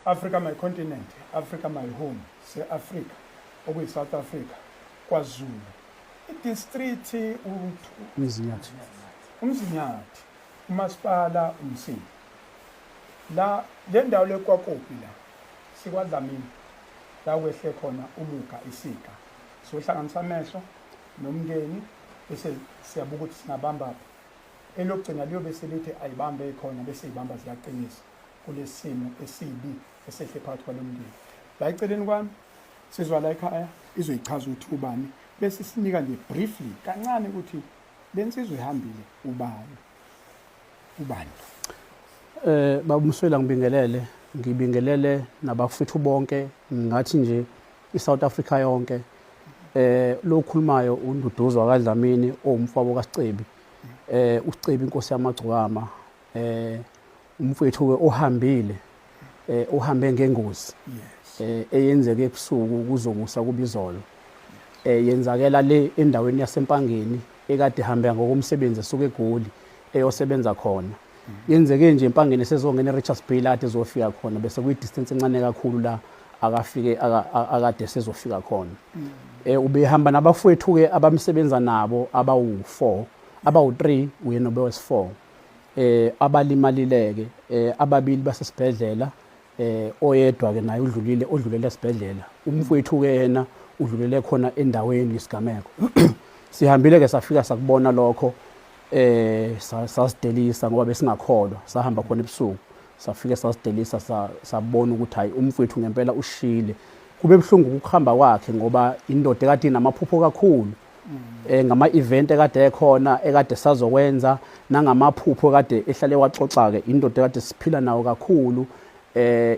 Africa my continent, Africa my home, se-Africa okuyi-South Africa, KwaZulu. I-district Umzinyathi. Umzinyathi, umasipala uMsinga. La le ndawo lekwaKopi la sikwaDlamini la kwehle khona umuga isiga. Sohlanganisa amehlo nomndeni bese siyabuka ukuthi singabamba elokugcina liyobe selithi ayibambe khona bese ibamba ziyaqinisa kulesimo esibi esehle phakathi kwalomndeni. La eceleni kwami sizwa la ekhaya izoyichaza ukuthi ubani bese sinika nje briefly kancane ukuthi lensizwa ihambile ubani ubani. Baba uMswela, ngibingelele, ngibingelele nabafethu bonke, ngathi nje iSouth Africa yonke. Lo khulumayo uNduduzo kaDlamini, owumfowabo kaSicebi. USicebi inkosi yamagcokama, umfowethu ke ohambile, uhambe ngengozi eyenzeke ebusuku kuzokusa kubizolo. Yenzakela le endaweni yaseMpangeni, ekade ihambe ngokomsebenzi esuka eGoli eyosebenza khona. Yenzeke nje eMpangeni sezongena eRichards Bay la ade ezofika khona, bese kuyi distance encane kakhulu la akafike akade sezofika khona. Ubehamba nabafowethu ke abamsebenza nabo abawu4, abawu3, uyena obewes4. Abalimalileke ababili basesibhedlela, oyedwa ke naye udlulile, odlulele esibhedlela. Umfowethu ke yena udlulele khona endaweni isigameko. Sihambile ke safika sakubona lokho, sasidelisa ngoba besingakholwa. Sahamba khona ebusuku, safike sasidelisa, sabona ukuthi hayi, umfowethu ngempela ushile. Kube buhlungu ukuhamba kwakhe ngoba indoda ekade inamaphupho kakhulu, ngama event ekade ekhona ekade sazokwenza, nangamaphupho ekade ehlale waxoxa ke. Indoda ekade siphila nawo kakhulu,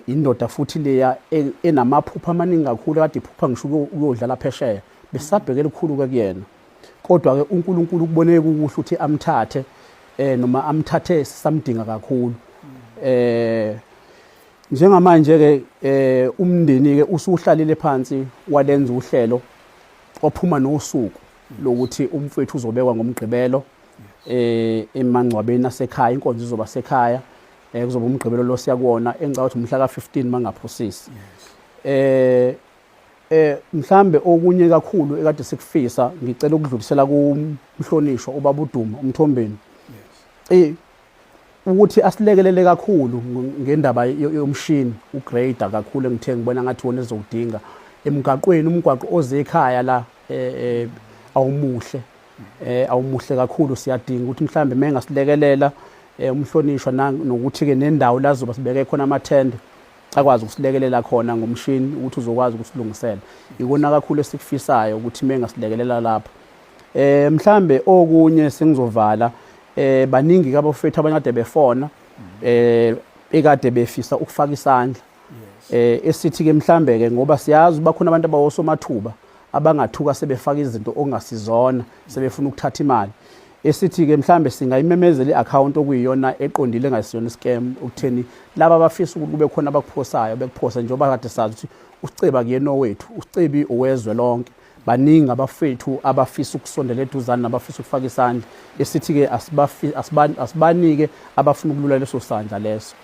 indoda futhi leya enamaphupho amaningi kakhulu, ekade iphupha ngisho ukuyodlala phesheya. Besabheke elikhulu ke kuyena, kodwa ke uNkulunkulu kuboneke kuhle ukuthi amthathe, noma amthathe sisamdinga kakhulu. Njengamanje ke umndeni ke usuhlalile phansi walenza uhlelo, waphuma nosuku lokuthi umfowethu uzobekwa ngoMgqibelo emangcwabeni asekhaya. Inkonzo izoba sekhaya, kuzoba uMgqibelo lo siya kuwona, engicabanga ukuthi umhla ka15 mangaphosisi. Mhlambe okunye kakhulu ekade sikufisa, ngicela ukudlulisela kumhlonishwa ubaba uDuma uMthombeni ukuthi asilekelele kakhulu ngendaba yomshini ugrader kakhulu, engithe ngibona ngathi wona ezowudinga emgaqweni. Umgwaqo oze ekhaya la awumuhle, awumuhle kakhulu. Siyadinga ukuthi mhlambe mengasilekelela umhlonishwa, nokuthi ke nendawo la zoba sibeke khona amathende, akwazi ukusilekelela khona ngomshini ukuthi uzokwazi ukusilungisela. Ikona kakhulu esikufisayo ukuthi mengasilekelela lapho. Mhlambe okunye sengizovala, baningi kabafethu abanye kade befona ekade befisa ukufaka isandla. Esithi ke mhlambe ke ngoba siyazi bakhona abantu abawosomathuba abangathuka sebefaka izinto okungasizona, sebefuna ukuthatha imali. Esithi ke mhlambe singayimemezela i-account okuyiyona eqondile, engasiyona scam, ukutheni laba abafisa ukuthi kube khona abakuphosayo bekuphosa, njengoba kade sazi ukuthi uSicebi akuyena owethu, uSicebi owezwe lonke. Baningi abafethu abafisa ukusondela eduzane nabafisa ukufaka isandla. Esithi-ke asibanike abafuna ukulula leso sandla leso.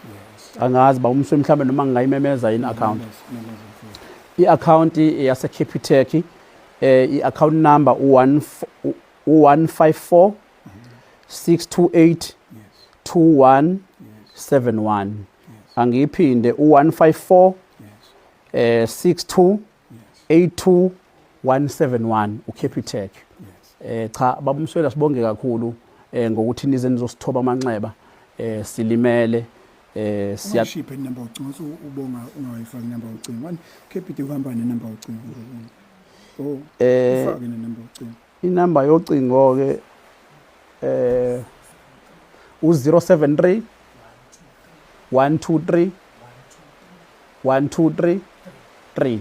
Angazi bawumswe mhlawumbe noma ngingayimemeza yini i-account. I-account yase-Capitec, i-account number u-1 u-154 628 2171. Angiyiphinde, u-154 62 82 171, uCapitec. Cha babumswela, sibonge kakhulu ngokuthi nize nizosithoba amanxeba, silimele, siya Ungashiphe inamba yocingo, uthi ubonga ungayifaki inamba yocingo. Manje Capitec uhamba nenamba yocingo. Oh, ufake nenamba yocingo. Inamba yocingo ke u-073 123 123 3,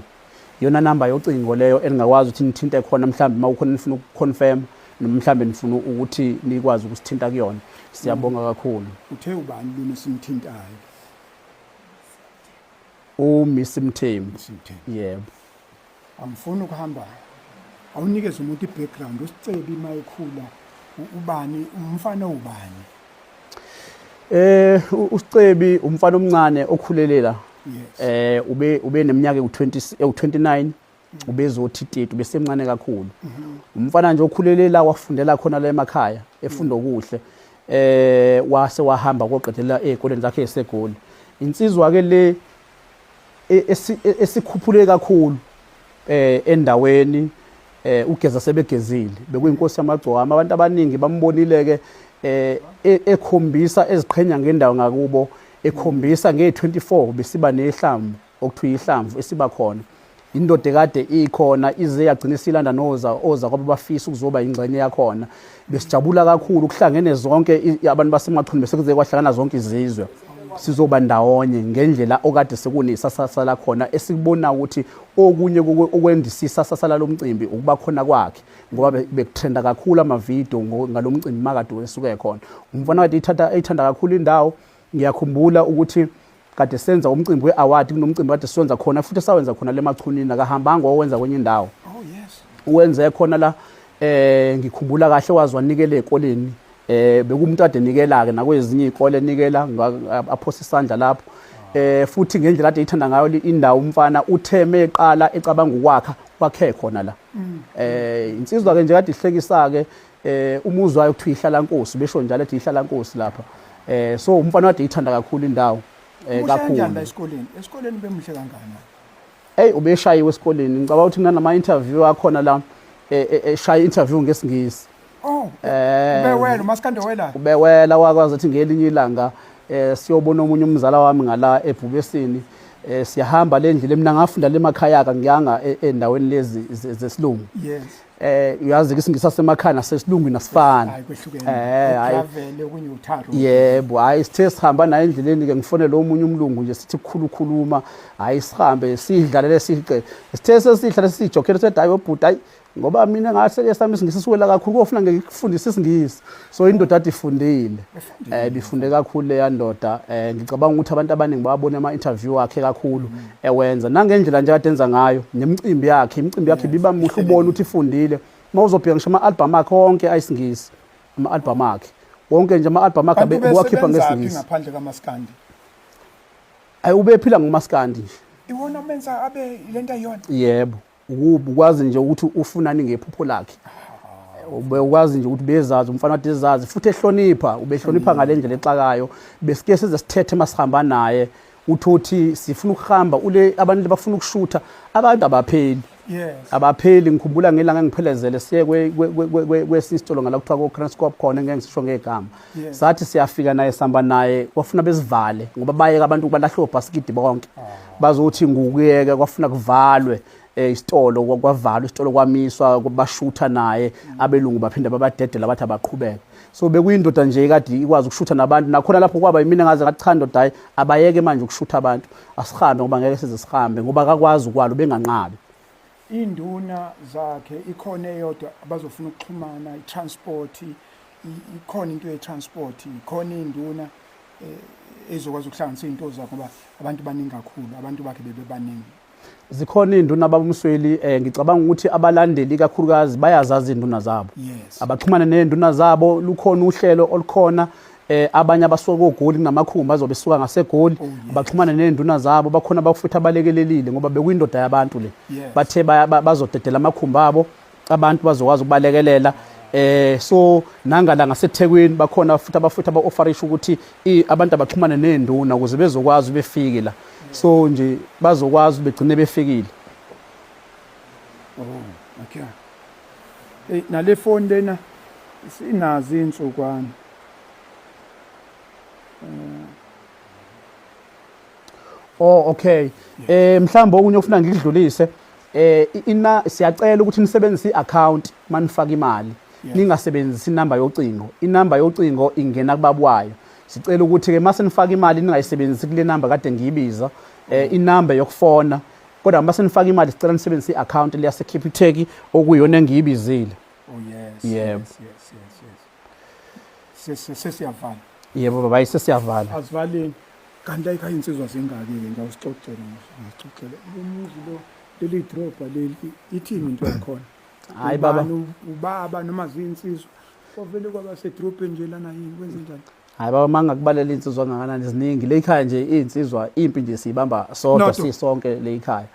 iyona namba yocingo leyo eningakwazi ukuthi nithinte khona mhlawumbe uma kukhona nifuna ukuconfirm noma mhlawumbe nifuna ukuthi nikwazi ukusithinta kuyona. Siyabonga kakhulu. Uthe ubani lona esimthintayo? UMiss Mthembu. Mthembu. Yebo. Angifuni ukuhamba. Awunikeze umuntu i-background, uSicebi mayekhula ubani, umfana ubani? USicebi umfana omncane okhulelela Ube neminyaka ewu20 ewu29, ubezothi 30, ubesemncane kakhulu. Umfana nje okhulele la, wafundela khona la emakhaya, efunda okuhle, wase wahamba koqedela ezikoleni zakhe eseGoli. Insizwa ke le esikhuphule kakhulu endaweni. Ugeza sebegezile, bekuyinkosi yamagcokama. Abantu abaningi bambonile ke ekhombisa eziqhenya ngendawo ngakubo, ekhombisa nge-24 besiba nehlamvu okuthiwa ihlamvu esiba khona. Indoda ekade ikhona ize yagcina isilanda noza oza kwaba bafisa ukuzoba ingxenye yakhona. Besijabula kakhulu kuhlangene zonke abantu baseMachunu, bese kuze kwahlangana zonke izizwe, sizoba ndawonye ngendlela okade sekunesasasa khona. Esikubona ukuthi okunye okwendisisa sasala lomcimbi ukuba khona kwakhe, ngoba bekutrenda kakhulu amavidiyo ngalomcimbi makade wesuke khona. Umfana kade ithatha eyithanda kakhulu indawo. Ngiyakhumbula ukuthi kade senza umcimbi we-award, kunomcimbi kade siwenza khona futhi sawenza khona le Machunini, akahambanga wawenza kwenye indawo. Oh yes. Uwenze khona la. Ngikhumbula kahle wazi wanikela ezikoleni. Bekumuntu ade nikela ke nakwezinye izikole, enikela aphosa isandla lapho. Futhi ngendlela ade ithanda ngayo indawo umfana, utheme eqala ecabanga ukwakha, kwakhe khona la. Insizwa ke nje kade ihlekisa ke. Umuzi wayo kuthiwa ihlala nkosi, besho njalo ethi ihlala nkosi lapha. So umfana kade ithanda kakhulu indawo Muhle kakhulu. Kanjani la esikoleni? Esikoleni bemuhle kangakanani? Hey, ubeshayiwe esikoleni. Ngicabanga ukuthi kunanama interview akhona la, eshaya interview ngesiNgisi. Oh. Ubewela umaskande wela. Ubewela, wakwazi ukuthi ngelinye ilanga siyobona omunye umzala wami ngala eBhubesini. Siyahamba le ndlela, mina ngafunda le emakhaya, ka ngiyanga endaweni lezi zesilungu. Uyazi ke isingisi sasemakhaya nasesilungwini asifani. Hayi, kwehlukene. Hayi. Gravel okunye utharo. Yebo, hayi, sithe sihamba naye endleleni ke, ngifonele omunye umlungu nje, sithi kukhulu khuluma, hayi, sihambe sidlalele sice. Sithe sesihlale sijokhele, sithi hayi obhuti, hayi, ngoba mina ngase ke sami isingisi siwela kakhulu, kofuna ngikufundise isingisi. So indoda ade ifundile. Bifunde kakhulu leya ndoda. Ngicabanga ukuthi abantu abaningi bayabona ama interview akhe kakhulu ewenza, nangendlela nje kade enza ngayo nemicimbi yakhe. Imicimbi yakhe biba muhle, ubone ukuthi ifundile. Mawuzobheka ngisho ama album akhe wonke ayisingisi, ama album akhe wonke nje, ama album akhe Kanti bewakhipha ubesebenzaphi ngesingisi. ngaphandle kamaskandi? Ayi, ubephila ngomaskandi nje. Iwona menza abe lento ayiyona. Yebo, ukuba ukwazi nje ukuthi ufunani ngephupho lakhe, ube ukwazi nje ukuthi bezazi umfana wade ezazi futhi ehlonipha, ubehlonipha ngale ndlela exakayo. Besike size sithethe masihamba naye, uthi sifuna ukuhamba ule, abantu bafuna ukushutha, abantu abapheli. Abapheli. Ngikhumbula ngelanga engiphelezele siye kwesinye isitolo ngala kuthiwa ko-Kranskop khona, engeke ngisisho ngegama. Sathi siyafika naye, sihamba naye, kwafuna bezivale ngoba bayeka abantu balahle obhasikidi bonke, bazothi ngukuyeka, kwafuna kuvalwe isitolo, kwavalwa isitolo, kwamiswa, bashutha naye abelungu, baphinde babadedela, bathi abaqhubeke. So bekuyindoda nje kade ikwazi ukushutha nabantu nakhona lapho. Kwaba yimina ngaze ngathi cha ndoda, hayi, abayeke manje ukushutha abantu, asihambe ngoba ngeke size sihambe, ngoba akakwazi ukwala, ubenganqabi. Induna zakhe ikhona eyodwa abazofuna ukuxhumana, i-transport, ikhona into ye-transport, ikhona induna ezokwazi ukuhlanganisa izinto zakhe, ngoba abantu baningi kakhulu, abantu bakhe bebebaningi. Zikhona iy'nduna, babumsweli. Ngicabanga ukuthi abalandeli kakhulukazi bayazazi iy'nduna zabo. Abaxhumane ney'nduna zabo, lukhona uhlelo olukhona. Abanye abasuka koGoli, kunamakhumbi azobe esuka ngaseGoli. Abaxhumane ney'nduna zabo, bakhona abafuthi abalekelelile, ngoba bekuyindoda yabantu le. Bathe bazodedela amakhumbi abo, abantu bazokwazi ukubalekelela. So nangala ngaseThekwini bakhona futhi abafuthi aba-offerisha ukuthi abantu abaxhumane ney'nduna ukuze bezokwazi befike la. So nje bazokwazi begcine befikile. Oh, okay. Hey, nale phone lena sinazo insukwana. Oh, okay. Mhlawumbe okunye ofuna ngikudlulise, ina siyacela ukuthi nisebenzise iaccount manifaka imali. Ningasebenzisi inamba yocingo. Inamba yocingo ingena kubabwayo. Sicela ukuthi ke mase nifaka imali ningayisebenzisi kule namba kade ngiyibiza, inamba yokufona. Kodwa mase nifaka imali sicela nisebenzise iaccount leyase Capitec okuyiyona engiyibizile. Oh yes. Yebo. Yes. Sesiyavala. Yebo baba, sesiyavala. Asivaleni. Kanti la ekhaya insizwa zingaki-ke nje? Awusixoxele nje, ngisixoxele. Umuzi lo, leli drobha leli, ithini into yakhona? Hayi baba. Ubani ubaba noma zinsizwa? Kwavele kwaba sedrobheni nje lana yini, kwenze njani? Hayi baba, mangakubalela insizwa kangakanani, ziningi le ikhaya nje insizwa, impi nje siyibamba sodwa sisonke le ikhaya.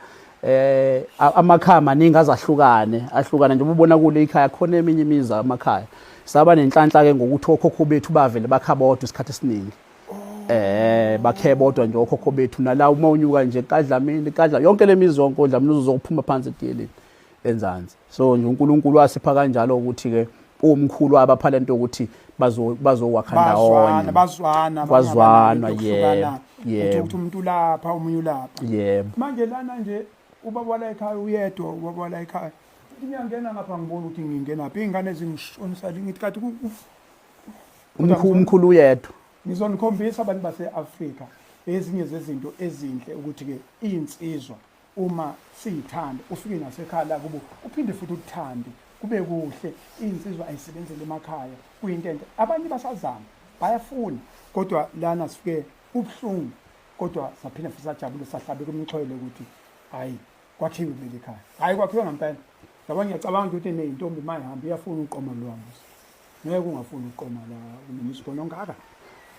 Amakhaya maningi azahlukane ahlukane nje, ubona kule ikhaya khona eminye imizi amakhaya. Saba nenhlanhla ke ngokuthi okhokho bethu bavele bakha bodwa isikhathi esiningi. Bakhe bodwa nje okhokho bethu, nala uma unyuka nje kaDlamini, kadla yonke lemizi yonke oDlamini uzokuphuma phansi etiyeleni enzansi. So nje uNkulunkulu wasipha kanjalo ukuthi ke umkhulu wabapha lento ukuthi bazokwakha ndawonye, bazwana kwazwanwa. Yebo, yebo, ukuthi umuntu lapha omunye ulapha. Yebo. Manje lana nje ubaba la ekhaya uyedwa, ubaba la ekhaya ngiyangena ngapha ngibona ukuthi ngingena phi, ingane ezingishonisa ngithi kathi umkhulu uyedwa. Ngizonikhombisa abantu base-Afrika ezinye zezinto ezinhle ukuthi ke insizwa uma siyithanda ufike nasekhaya la kubo uphinde futhi uthande kube kuhle. Insizwa ayisebenzele emakhaya, kuyinto enhle. Abanye basazama bayafuna, kodwa lana sifike ubuhlungu, kodwa saphinda futhi sajabula, sahlabeka umxhwele ukuthi hayi kwakhiwe kuleli khaya, hayi kwakhiwe ngempela. Yabo, ngiyacabanga ukuthi neyintombi uma ihamba iyafuna uqoma lwamuzi, ngeke ungafuni uqoma la kunomisigono ongaka.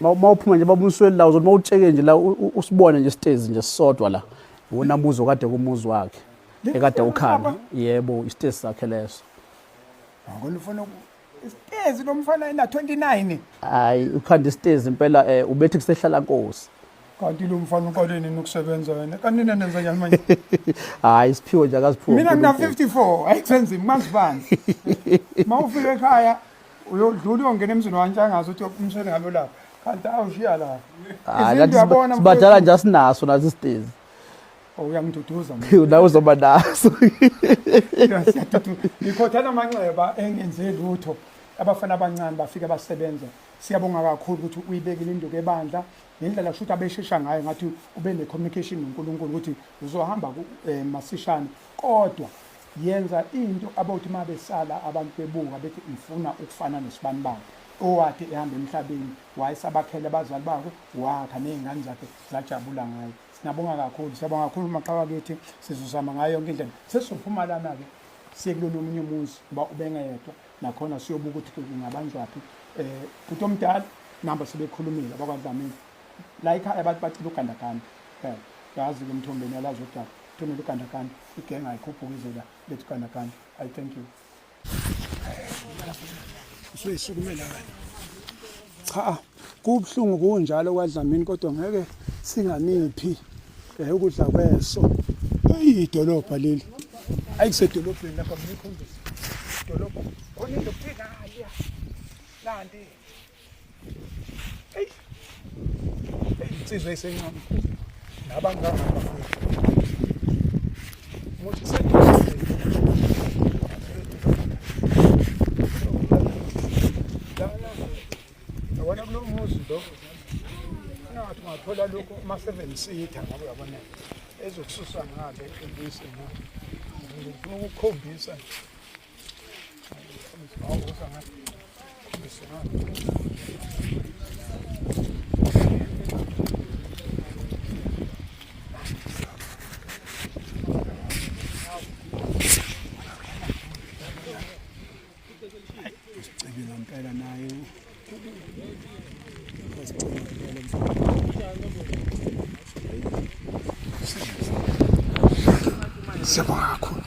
Mawuphuma nje baba uMsweli la, uzothi mawutsheke nje la usibone nje isitezi nje sisodwa la, wona muzi okade kumuzi wakhe ekade ukhanda. Yebo, isitezi sakhe leso. Ngona ufuna isitezi lo mfana ena 29. Hayi, ukhanda isitezi impela, ubethi kusehlala nkosi. Kanti lo mfana uqale nini ukusebenza wena? Kanti nina nenza njani manje? Hayi, isiphiwo nje akaziphiwo. Mina ngina 54, ayisenzima mazibani. Mawufika ekhaya uyodlula uyongena emzini wantshangazi uthi umswele ngabe lapha. Kanti awushiya la. Hayi, sibadala nje asinaso naso isitezi. Oh, uyangiduduza mina. Nawe uzoba naso. Siyaduduza. Ngikhothana amanxeba engenze lutho. Abafana abancane bafika basebenza. Siyabonga kakhulu ukuthi uyibekile induku ebandla ngendlela kusho ukuthi abeshesha ngayo, ngathi ube ne-communication noNkulunkulu ukuthi uzohamba masishane, kodwa yenza into abothi uma besala abantu bebuka bethi ngifuna ukufana nosibanibani owathi ehamba emhlabeni wayesabakhela abazali bakhe, wakha ney'ngane zakhe zajabula ngayo. Sinabonga kakhulu, siyabonga kakhulu maqhawe kithi, sizozama ngayo yonke indlela. Sesizophuma lana-ke siye kulona omunye umuzi ngoba ubengeyedwa nakhona, siyobuka ukuthi kungabanjwaphi. Bhuti omdala namba sebekhulumile abakwaDlamini la ekhaya, abantu bacela ugandaganda phela, yazi-ke uMthombeni yalazi udaba, thumela ugandaganda, igenge ayikhuphuka ize la lethu ugandaganda. I thank you. Usuyisukumela wena. Cha, kubuhlungu kunjalo kwaDlamini, kodwa ngeke singaniphi ukudla kweso. Idolobha leli. Ayikusedolobheni lapha, ngikhombisa. Idolobha. Khona into kuthe nanti. Hey. Insizwa esencane. Nabangaka bafowethu. Muthi sedolobheni. Lana yabona kulo muzi lo ngathi ungathola lokhu ama-7 seater ngabe uyabona ezokususa ngale ibuyise nga ngifuna ukukhombisa awuza ngathi khombise ngale. Usicebile ngempela naye, usicebile ngempela. Siyabonga kakhulu.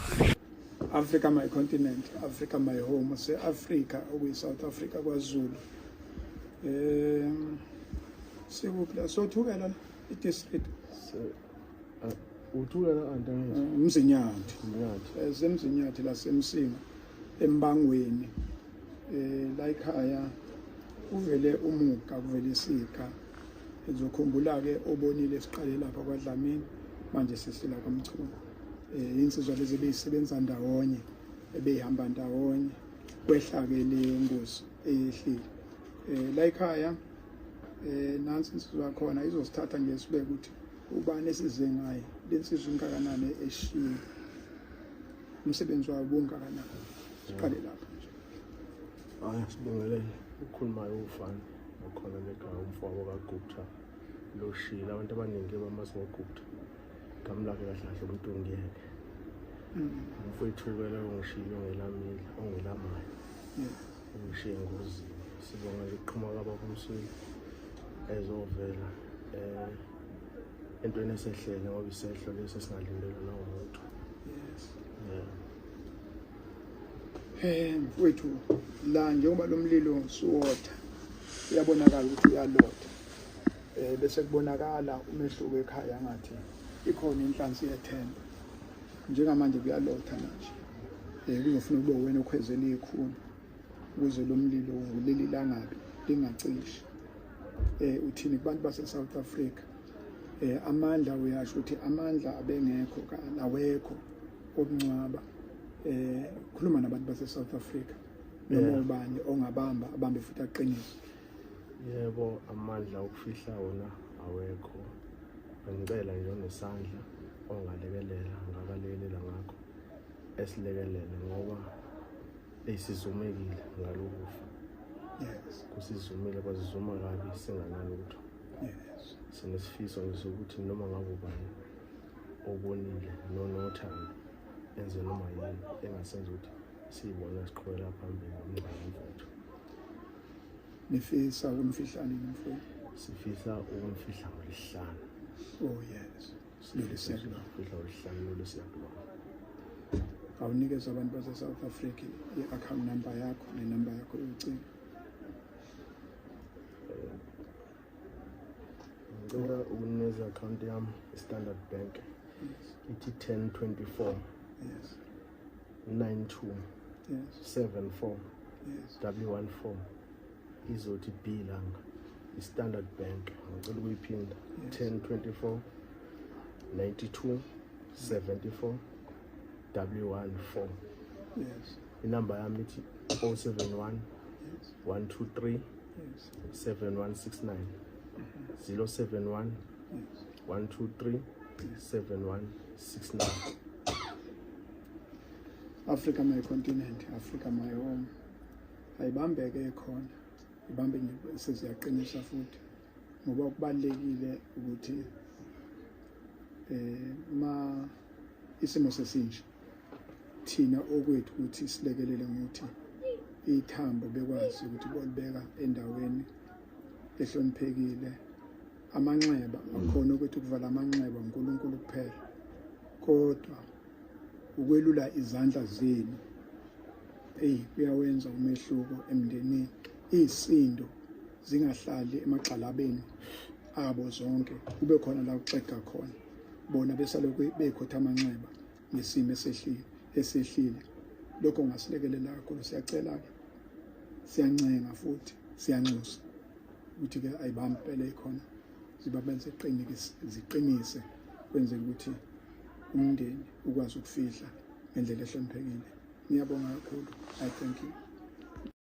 Africa my continent, Africa my home, se-Africa okuyi-South Africa, kwaZulu. Sikuphi la? Sothukela la, i-district. Uthukela anti? Umzinyathi. Umzinyathi. Semzinyathi lasemsinga embangweni. La ekhaya uvele umuga, kuvele isika. Ngizokhumbula ke obonile siqale lapha kwaDlamini, manje sesila kwaMchunu. Insizwa lezi beyisebenza ndawonye, ebeyihamba ndawonye, kwehla ke le ngozi eyehlile. La ekhaya nansi insizwa khona izosithatha nje sibe ukuthi ubani esize ngaye, lensizwa ingakanani eshiyile, umsebenzi wayo ubungakanani. Siqale lapho nje. Hayi, sibingelele. Ukhulumayo ufana okhona lekhaya, umfowabo kaGupta loshila, abantu abaningi bamazi ngoGupta, igama lakhe kahle kahle umuntu ngiyeke umfowethu-ke loyo ngishilo ongelamile ongelamayo ungishiye engozini. Sibonga nje ukuqhuma kwababa uMsweli. ezovela entweni esehlele, ngoba isehlo lesi esingalindelwe nawumuntu. Yes. Yeah. Mfowethu, la njengoba lo mlilo suwotha uyabonakala ukuthi uyalotha, bese kubonakala umehluko ekhaya, ngathi ikhona inhlansi yethemba. Njengamanje kuyalotha manje, kuzofuna kube wena okhwezela ikhulu ukuze lo mlilo uvulele ilangabi lingacishi. Uthini kubantu base South Africa? Amandla, uyasho ukuthi amandla abengekho awekho okungcwaba. Khuluma nabantu base South Africa noma ubani ongabamba abambe futhi aqinise. Yebo, amandla okufihla wona awekho. Bengicela nje onesandla ongalekelela, ngakalekelela ngakho, esilekelele ngoba esizumekile ngalokufa. Kusizumile, kwasizuma kabi singanalutho. Sinesifiso nje sokuthi noma ngabe ubani obonile nonothando enze noma yini engasenza ukuthi siyibone siqhubekela phambili nomngcwabo mfowethu. Nifisa ukumfihla nini mfowethu? Sifisa ukumfihla ngolwesihlanu. Oh yes, lolu siyakulona. Sifihla ngolwesihlanu lolu siyakulona. Awunikeze abantu base-South Africa i-account number yakho nenamba yakho yocingo. Ngicela ukunikeza i-account yami, i-Standard Bank. Ithi 1024 92 74 W14, izothi B langa, i-Standard Bank. Ngicela ukuyiphinda: 1024 92 74 W14. Inamba yami ithi 071 123 7169, 071 123 7169. Africa my continent, Africa my home. Ayibambeke khona, ibambe nje, seziyaqinisa futhi, ngoba kubalekile ukuthi ma isimo sesinje thina okwethu ukuthi silekelele ngokuthi ithambo bekwazi ukuthi bolibeka endaweni ehloniphekile. Amanxeba akhona ukuthi ukuvala amanxeba uNkulunkulu kuphela, kodwa ukwelula izandla zenu eyi kuyawenza umehluko emndenini. Isindo zingahlali emagxalabeni abo zonke, kube khona la kuxega khona bona besalokhu bekhotha amanxeba ngesimo esehlile. Lokho kungasilekelela kakhulu. Siyacela-ke, siyancenga futhi siyanxusa ukuthi-ke ayibambe impela ikhona, zibabenze ziqinise kwenzela ukuthi umndeni ukwazi ukufihla ngendlela ehloniphekile. Ngiyabonga kakhulu. I thank you.